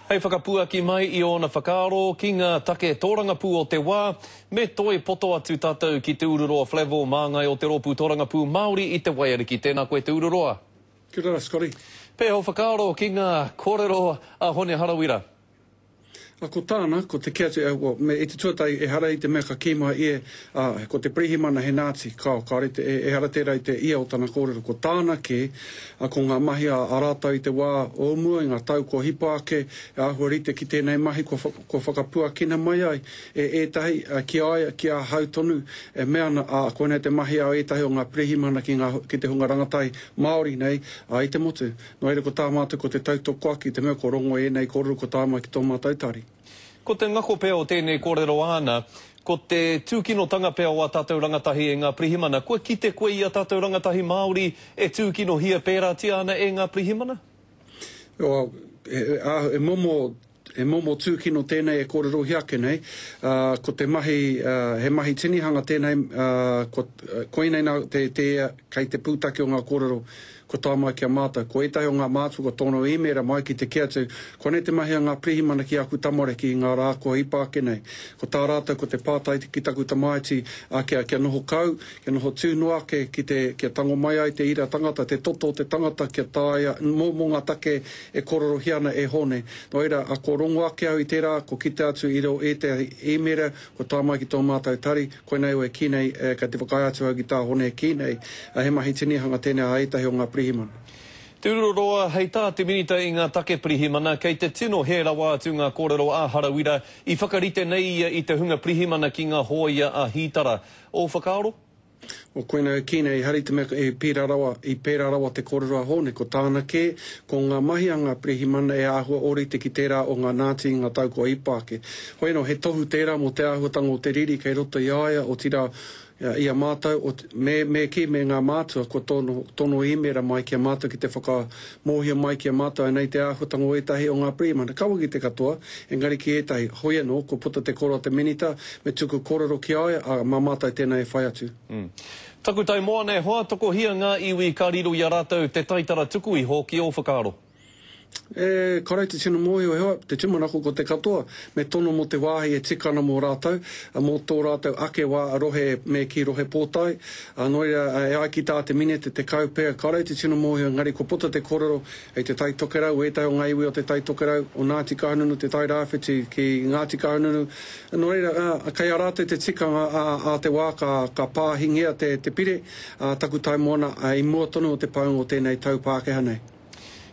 Hei whakapuaki mai i ōna whakaaro ki ngā take tōrangapū o te wā, me toi poto atu tātou ki Te Ururoa Flavell, māngai o te Rōpū Tōrangapū Māori i Te Waiariki. Tēnā koe Te Ururoa. Kia ora, Scotty. Pēhea ō whakaaro ki ngā kōrero a Hone Harawira? A ko tāna, ko te kī atu, well, me, i te tuatahi, ehara i te mea ka kī mai ia, ā, ko te pirihimana he Nāti, kāo, kāore te, e, ehara tērā i te ia o tana kōrero. Ko tāna kē, ā, ko ngā mahi a, a rātou i te wā o mua, i ngā tau kua hipa ake, e āhua rite ki tēnei mahi kua, kua whakapuakina mai ai e ētahi, ā, ki a ia, ki ahau tonu, e mea ana, ā, koinei te mahi a ētahi o ngā pirihimana ki ngā, ki te hunga rangatahi Māori nei, ā, i te motu. Nō reira ko tā mātou ko te tautoko ake i te mea ko rongo ēnei kōrero ko tā mai ki tō mātou tari. Ko te ngako pea o tēnei kōrero āna, ko te tūkinotanga pea o ā tātou rangatahi e ngā pirihimana. Kua kite koe i ā tātou rangatahi Māori e tūkinohia pērātia ana e ngā pirihimana? Well, he, he momo He momo tūkino tēnei e kōrerohia ake nei, ā, ko te mahi, ā, he mahi tinihanga tēnei, ā, kua, koinei nā te, te, kei te pūtake o ngā kōrero kua tae mai ki a mātou. Ko ētahi o ngā mātua kua tono īmēra mai ki te kī atu, koinei te mahi a ngā pirihimana ki aku tamariki i ngā rā kua hipa ake nei. Ko tā rātou ko te pātai ki taku tamaiti, ā, kia, kia noho kau, kia noho tū noa ake ki te, kia tango mai ai te ira tangata, te toto o te tangata kia taea, mō, mō ngā take e kōrerohia ana e Hōne. Nō reira, a ko rongo ake au i tērā, ko kite atu i rō ētehi īmēra kua tae mai ki tō mātou tari, koinei au e kī nei, e, kei te whakaae atu au ki tā Hōne e kī nei, a he mahi tinihanga tēnei a ētahi o ngā pirihimana. Te Ururoa, hei tā te Minita i ngā take pirihimana, kei te tino hē rawa atu ngā kōrero a Harawira i whakarite nei ia i te hunga pirihimana ki ngā hōia a Hītara. Ō whakaaro? O koinei kī nei, ehara i te mea i pērā rawa, i pērā rawa te kōrero a Hōne, ko tāna kē, ko ngā mahi a ngā pirihimana e āhua ōrite ki tērā o ngā Nāti i ngā tau kua hipa ake. Hoi anō, he tohu tērā mō te āhuatanga o te riri kei roto i a ia, otirā, i a mātou, ot, me, me kī, me ngā mātua kua tono, tono īmēra mai ki a mātou ki te whakamōhio mai ki a mātou anei te āhuatanga o ētahi o ngā pirihimana, kaua ki te katoa, engari ki ētahi. Hoi anō, kua puta te koro a te Minita, me tuku kōrero ki a ia, ā, mā mātou tēnei e whai atu. Takutai moana e hoa, tokohia ngā iwi ka riro i a rātou te taitara tuku iho ki ō whakaaro? E, kāore te tino mōhio e hoa, te tūmanako ko te katoa, me tono mō te wāhi e tika ana mō rātou, mō tō rātou ake wā rohe me kī rohe pōtae, ā, nō reira, e ai ki tā te Minete 10 pea, kāore te tino mōhio, engari kua puta te kōrero i Te Tai Tokerau, ētahi o ngā iwi o Te Tai Tokerau, o Ngāti Kahungunu, Te Tai Rāwhiti ki Ngāti Kahungunu, Nō reira, ā, kei a rātou te tikanga ā, ā te wā ka, ka pāhingia te, te pire, ā, takutai moana, ā, i mua tonu o te paunga o tēnei tau Pākehā nei.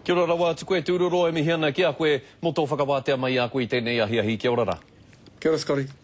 Kia ora rawa atu koe, Te Ururoa, e mihi ana ki a koe mō tō whakawātea mai i a koe i tēnei ahiahi. Kia ora rā. Kia ora, Scotty.